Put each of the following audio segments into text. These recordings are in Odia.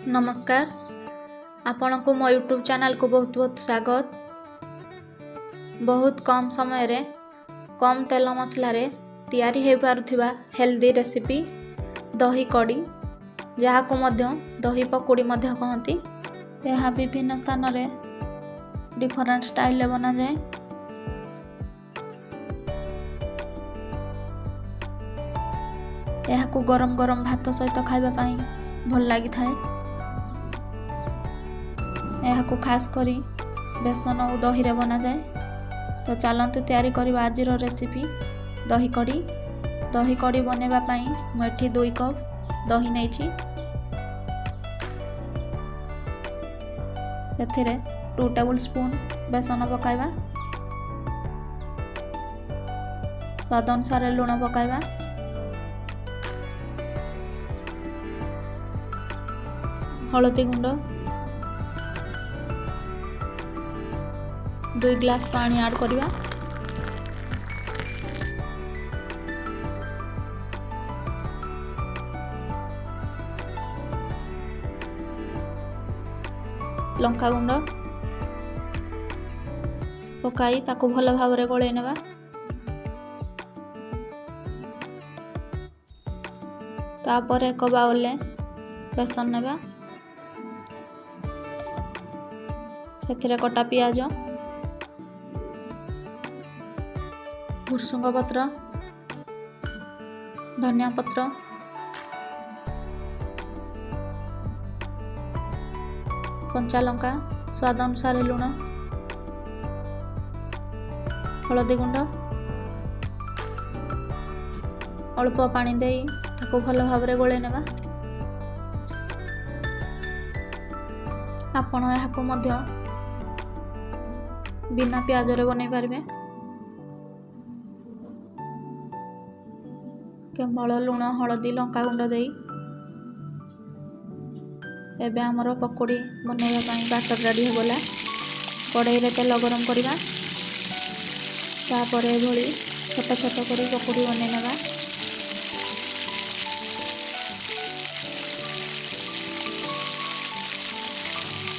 ନମସ୍କାର, ଆପଣଙ୍କୁ ମୋ ୟୁଟ୍ୟୁବ୍ ଚ୍ୟାନେଲକୁ ବହୁତ ବହୁତ ସ୍ୱାଗତ। ବହୁତ କମ୍ ସମୟରେ କମ୍ ତେଲ ମସଲାରେ ତିଆରି ହୋଇପାରୁଥିବା ହେଲ୍ଦି ରେସିପି ଦହି କଡ଼ି, ଯାହାକୁ ମଧ୍ୟ ଦହି ପକୁଡ଼ି ମଧ୍ୟ କହନ୍ତି। ଏହା ବିଭିନ୍ନ ସ୍ଥାନରେ ଡିଫରେଣ୍ଟ ଷ୍ଟାଇଲରେ ବନାଯାଏ। ଏହାକୁ ଗରମ ଗରମ ଭାତ ସହିତ ଖାଇବା ପାଇଁ ଭଲ ଲାଗିଥାଏ। ଏହାକୁ ଖାସ୍ କରି ବେସନ ଓ ଦହିରେ ବନାଯାଏ। ତ ଚାଲନ୍ତୁ ତିଆରି କରିବା ଆଜିର ରେସିପି ଦହି କଡ଼ି। ଦହି କଡ଼ି ବନାଇବା ପାଇଁ ମୁଁ ଏଠି 2 କପ୍ ଦହି ନେଇଛି। ସେଥିରେ 2 ଟେବୁଲ୍ ସ୍ପୁନ୍ ବେସନ ପକାଇବା, ସ୍ୱାଦ ଅନୁସାରେ ଲୁଣ ପକାଇବା, ହଳଦୀ ଗୁଣ୍ଡ, 2 ଗ୍ଲାସ୍ ପାଣି ଆଡ଼୍ କରିବା। ଲଙ୍କା ଗୁଣ୍ଡ ପକାଇ ତାକୁ ଭଲ ଭାବରେ ଗୋଳେଇ ନେବା। ତାପରେ ଏକ ବାଉଲରେ ବେସନ ନେବା, ସେଥିରେ କଟା ପିଆଜ, ଭୃସଙ୍ଗ ପତ୍ର, ଧନିଆ ପତ୍ର, କଞ୍ଚା ଲଙ୍କା, ସ୍ୱାଦ ଅନୁସାରେ ଲୁଣ, ହଳଦୀ ଗୁଣ୍ଡ, ଅଳ୍ପ ପାଣି ଦେଇ ତାକୁ ଭଲ ଭାବରେ ଗୋଳେଇ ନେବା। ଆପଣ ଏହାକୁ ମଧ୍ୟ ବିନା ପିଆଜରେ ବନେଇ ପାରିବେ। କେବଳ ଲୁଣ, ହଳଦୀ, ଲଙ୍କା ଗୁଣ୍ଡ ଦେଇ ଏବେ ଆମର ପକୁଡ଼ି ବନେଇବା ପାଇଁ ବାଟର ରେଡ଼ି ହୋଇଗଲା। କଡ଼େଇରେ ତେଲ ଗରମ କରିବା, ତାପରେ ଏଭଳି ଛୋଟ ଛୋଟ କରି ପକୁଡ଼ି ବନେଇ ନେବା।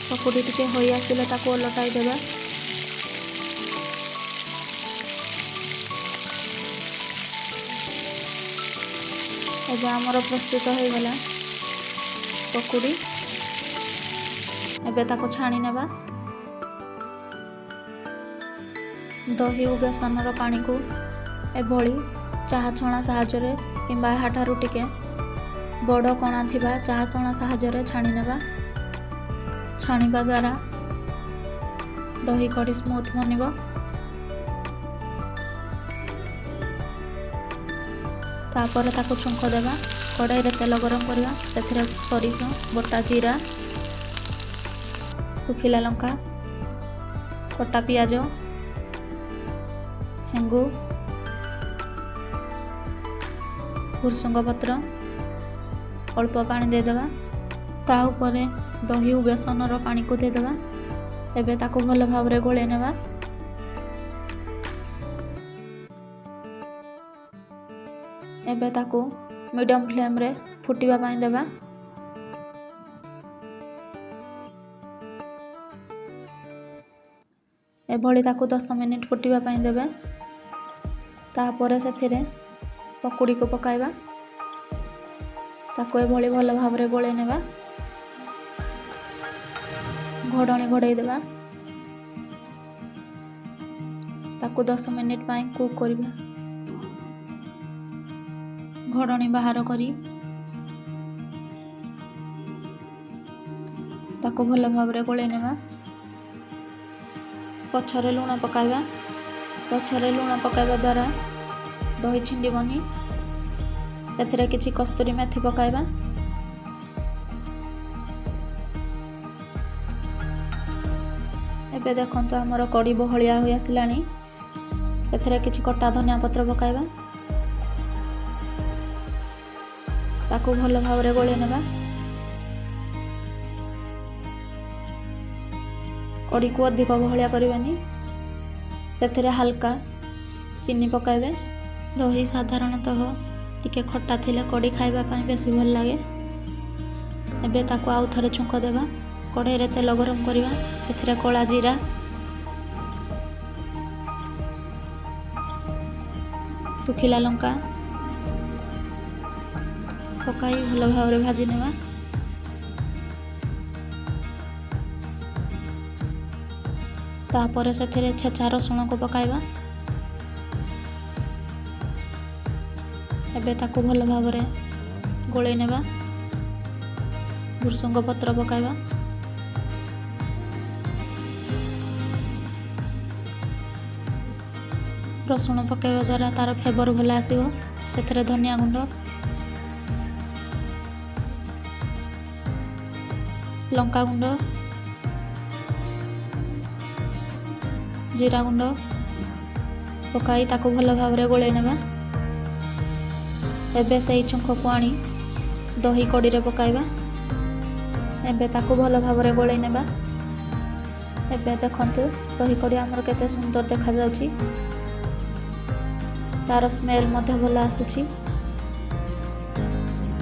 ପକୁଡ଼ି ଟିକେ ହୋଇ ଆସିଲେ ତାକୁ ଓଲଟାଇ ଦେବା। ଏବେ ଆମର ପ୍ରସ୍ତୁତ ହୋଇଗଲା ପକୁଡ଼ି। ଏବେ ତାକୁ ଛାଣି ନେବା। ଦହି ଓ ବେସନର ପାଣିକୁ ଏଭଳି ଚାହା ଛଣା ସାହାଯ୍ୟରେ କିମ୍ବା ଏହାଠାରୁ ଟିକେ ବଡ଼ କଣା ଥିବା ଚାହା ଛଣା ସାହାଯ୍ୟରେ ଛାଣି ନେବା। ଛାଣିବା ଦ୍ୱାରା ଦହି କଡ଼ି ସ୍ମୁଥ୍ ବନିବ। ତାପରେ ତାକୁ ଛୁଙ୍କ ଦେବା। କଡ଼େଇରେ ତେଲ ଗରମ କରିବା, ସେଥିରେ ସୋରିଷ, ବଟା ଜିରା, ଶୁଖିଲା ଲଙ୍କା, କଟା ପିଆଜ, ହେଙ୍ଗୁ, ଭୃସଙ୍ଗ ପତ୍ର, ଅଳ୍ପ ପାଣି ଦେଇଦେବା। ତା ଉପରେ ଦହି ଓ ବେସନର ପାଣିକୁ ଦେଇଦେବା। ଏବେ ତାକୁ ଭଲ ଭାବରେ ଗୋଳେଇ ନେବା। ଏବେ ତାକୁ ମିଡ଼ିୟମ୍ ଫ୍ଲେମ୍ରେ ଫୁଟିବା ପାଇଁ ଦେବା। ଏଭଳି ତାକୁ 10 ମିନିଟ୍ ଫୁଟିବା ପାଇଁ ଦେବେ। ତାପରେ ସେଥିରେ ପକୁଡ଼ିକୁ ପକାଇବା। ତାକୁ ଏଭଳି ଭଲ ଭାବରେ ଗୋଳେଇ ନେବା। ଘୋଡ଼ଣୀ ଘୋଡ଼େଇ ଦେବା। ତାକୁ 10 ମିନିଟ୍ ପାଇଁ କୁକ୍ କରିବା। ଘୋଡ଼ଣୀ ବାହାର କରି ତାକୁ ଭଲ ଭାବରେ ଗୋଳେଇ ନେବା। ପଛରେ ଲୁଣ ପକାଇବା। ପଛରେ ଲୁଣ ପକାଇବା ଦ୍ୱାରା ଦହି ଛିଣ୍ଡିବନି। ସେଥିରେ କିଛି କସ୍ତୁରୀ ମେଥି ପକାଇବା। ଏବେ ଦେଖନ୍ତୁ ଆମର କଡ଼ି ବହଳିଆ ହୋଇ ଆସିଲାଣି। ସେଥିରେ କିଛି କଟା ଧନିଆ ପତ୍ର ପକାଇବା। ତାକୁ ଭଲ ଭାବରେ ଗୋଳେଇ ନେବା। କଡ଼ିକୁ ଅଧିକ ବହଳିଆ କରିବାନି। ସେଥିରେ ହାଲକା ଚିନି ପକାଇବେ। ଦହି ସାଧାରଣତଃ ଟିକେ ଖଟା ଥିଲେ କଡ଼ି ଖାଇବା ପାଇଁ ବେଶୀ ଭଲ ଲାଗେ। ଏବେ ତାକୁ ଆଉ ଥରେ ଛୁଙ୍କ ଦେବା। କଢ଼େଇରେ ତେଲ ଗରମ କରିବା, ସେଥିରେ କଳା ଜିରା, ଶୁଖିଲା ଲଙ୍କା ପକାଇ ଭଲ ଭାବରେ ଭାଜି ନେବା। ତାପରେ ସେଥିରେ ଛେଚା ରସୁଣକୁ ପକାଇବା। ଏବେ ତାକୁ ଭଲ ଭାବରେ ଗୋଳେଇ ନେବା। ଭୃଷଙ୍ଗ ପତ୍ର ପକାଇବା। ରସୁଣ ପକାଇବା ଦ୍ୱାରା ତାର ଫ୍ଲେଭର ଭଲ ଆସିବ। ସେଥିରେ ଧନିଆ ଗୁଣ୍ଡ, ଲଙ୍କା ଗୁଣ୍ଡ, ଜିରା ଗୁଣ୍ଡ ପକାଇ ତାକୁ ଭଲ ଭାବରେ ଗୋଳେଇ ନେବା। ଏବେ ସେଇ ଛୁଙ୍କକୁ ଆଣି ଦହି କଡ଼ିରେ ପକାଇବା। ଏବେ ତାକୁ ଭଲ ଭାବରେ ଗୋଳେଇ ନେବା। ଏବେ ଦେଖନ୍ତୁ ଦହି କଡ଼ି ଆମର କେତେ ସୁନ୍ଦର ଦେଖାଯାଉଛି। ତାର ସ୍ମେଲ୍ ମଧ୍ୟ ଭଲ ଆସୁଛି।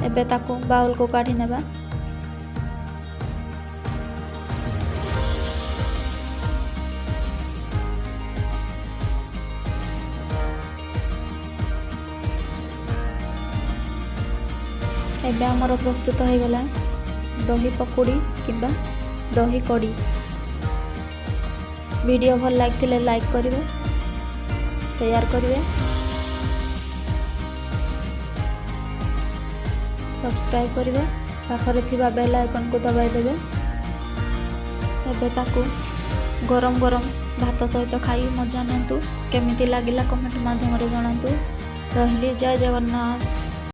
ଏବେ ତାକୁ ବାଉଲକୁ କାଢ଼ି ନେବା। ଏବେ ଆମର ପ୍ରସ୍ତୁତ ହୋଇଗଲା ଦହି ପକୁଡ଼ି କିମ୍ବା ଦହି କଡ଼ି। ଭିଡ଼ିଓ ଭଲ ଲାଗିଥିଲେ ଲାଇକ୍ କରିବେ, ସେୟାର କରିବେ, ସବସ୍କ୍ରାଇବ୍ କରିବେ, ପାଖରେ ଥିବା ବେଲ୍ ଆଇକନ୍କୁ ଦବାଇ ଦେବେ। ଏବେ ତାକୁ ଗରମ ଗରମ ଭାତ ସହିତ ଖାଇ ମଜା ନିଅନ୍ତୁ। କେମିତି ଲାଗିଲା କମେଣ୍ଟ ମାଧ୍ୟମରେ ଜଣାନ୍ତୁ। ରହିଲି, ଜୟ ଜଗନ୍ନାଥ।